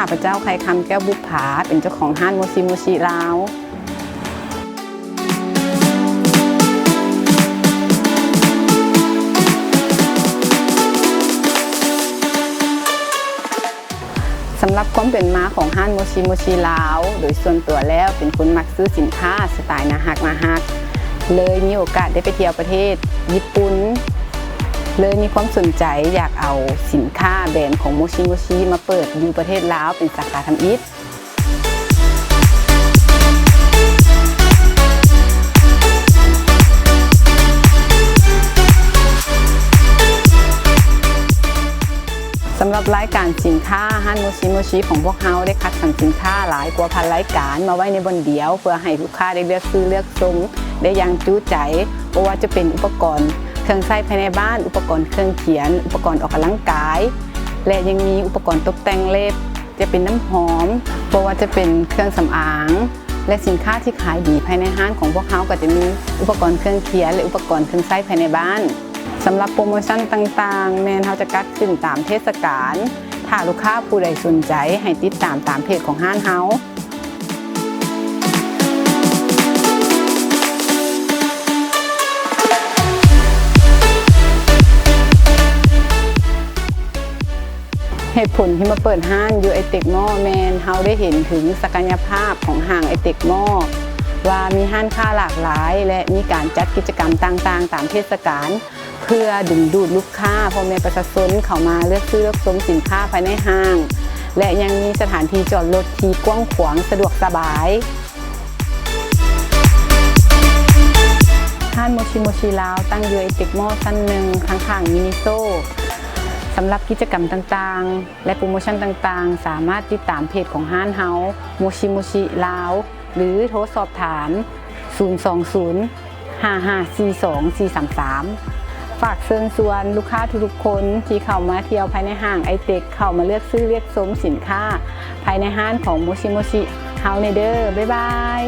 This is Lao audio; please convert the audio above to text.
ຂ້າພະເຈົ້າ ໄຂ່ຄຳ ແກ້ວບຸບຜາ ເປັນເຈົ້າຂອງຮ້ານໂມຊິໂມຊິລາວ. ສຳລັບຄວາມເປັນມາຂອງຮ້ານໂມຊິໂມຊິລາວ, ໂດຍສ່ວນຕົວແລ້ວເປັນຄົນມັກຊື້ສິນຄ້າສະໄຕລ໌ໜ້າຮັກໆ ເລີຍມີໂອກາດໄດ້ໄປທ່ຽວປະເທດຍີ່ປຸ່ນ, ເລີຍມີຄວາມສົນໃຈຢາກເອົາສິນຄ້າແບຣນຂອງໂມຊິໂມຊິມາເປີດຢູ່ປະເທດລາວເປັນສາຂາທຳອິດ. ສຳລັບລາຍການສິນຄ້າ, ຮ້ານໂມຊິໂມຊິຂອງພວກເຮົາໄດ້ຄັດສັນສິນຄ້າຫຼາຍກວ່າພັນລາຍການມາໄວ້ໃນບ່ອນດຽວ ເພື່ອໃຫ້ລູກຄ້າໄດ້ເລືອກຊື້ເລືອກຊົມໄດ້ຢ່າງຈຸໃຈ, ບໍ່ວ່າຈະເປັນອຸປະກອນເຄື່ອງໃຊ້ພາຍໃນບ້ານ, ອຸປະກອນເຄື່ອງຂຽນ, ອຸປະກອນອອກກຳລັງກາຍ ແລະ ຍັງມີອຸປະກອນຕົບແຕ່ງເລັບ, ຈະເປັນນ້ຳຫອມ, ບໍ່ວ່າຈະເປັນເຄື່ອງສຳອາງ ແລະ ສິນຄ້າທີ່ຂາຍດີພາຍໃນຮ້ານຂອງພວກເຮົາກໍຈະມີອຸປະກອນເຄື່ອງຂຽນ ແລະ ອຸປະກອນເຄື່ອງໃຊ້ພາຍໃນບ້ານ. ສຳລັບໂປຣໂມຊັນຕ່າງໆ ແມ່ນເຮົາຈະຈັດຂຶ້ນຕາມເທດສະການ. ຖ້າລູກຄ້າຜູ້ໃດສົນໃຈ ໃຫ້ຕິດຕາມຕາມເພຈຂອງຮ້ານເຮົາ. ເຫດຜົນທີ່ມາເປີດຮ້ານຢູ່ໄອເຕັກມໍ ແມ່ນເຮົາໄດ້ເຫັນເຖິງສັກກະຍະພາບຂອງຫ້າງໄອເຕັກມໍ ວ່າມີຮ້ານຄ້າຫຼາກຫຼາຍ ແລະ ມີການຈັດກິດຈະກຳຕ່າງໆຕາມເທດສະການ ເພື່ອດຶງດູດລູກຄ້າ ພໍ່ແມ່ປະຊາຊົນເຂົ້າມາເລືອກຊື້ເລືອກຊົມສິນຄ້າພາຍໃນຫ້າງ ແລະ ຍັງມີສະຖານທີ່ຈອດລົດທີ່ກວ້າງຂວາງ ສະດວກສະບາຍ. ຮ້ານໂມຊິໂມຊິລາວ ຕັ້ງຢູ່ໄອເຕັກມໍຊັ້ນໜຶ່ງ ຂ້າງໆມິນິໂຊ. ສຳລັບກິດຈະກຳຕ່າງໆ ແລະ ໂປຣໂມຊັນຕ່າງໆ ສາມາດຕິດຕາມເພຈຂອງຮ້ານເຮົາ ໂມຊິໂມຊິລາວ ຫຼື ໂທສອບຖາມ ສູນສອງສູນ ຫ້າຫ້າສີ່ສອງສີ່ສາມສາມ. ຝາກເຊີນຊວນລູກຄ້າທຸກໆຄົນທີ່ເຂົ້າມາທ່ຽວພາຍໃນຫ້າງໄອເຕັກ ເຂົ້າມາເລືອກຊື້ເລືອກຊົມສິນຄ້າພາຍໃນຮ້ານຂອງໂມຊິໂມຊິເຮົາແດ່ເດີ. ບາຍບາຍ.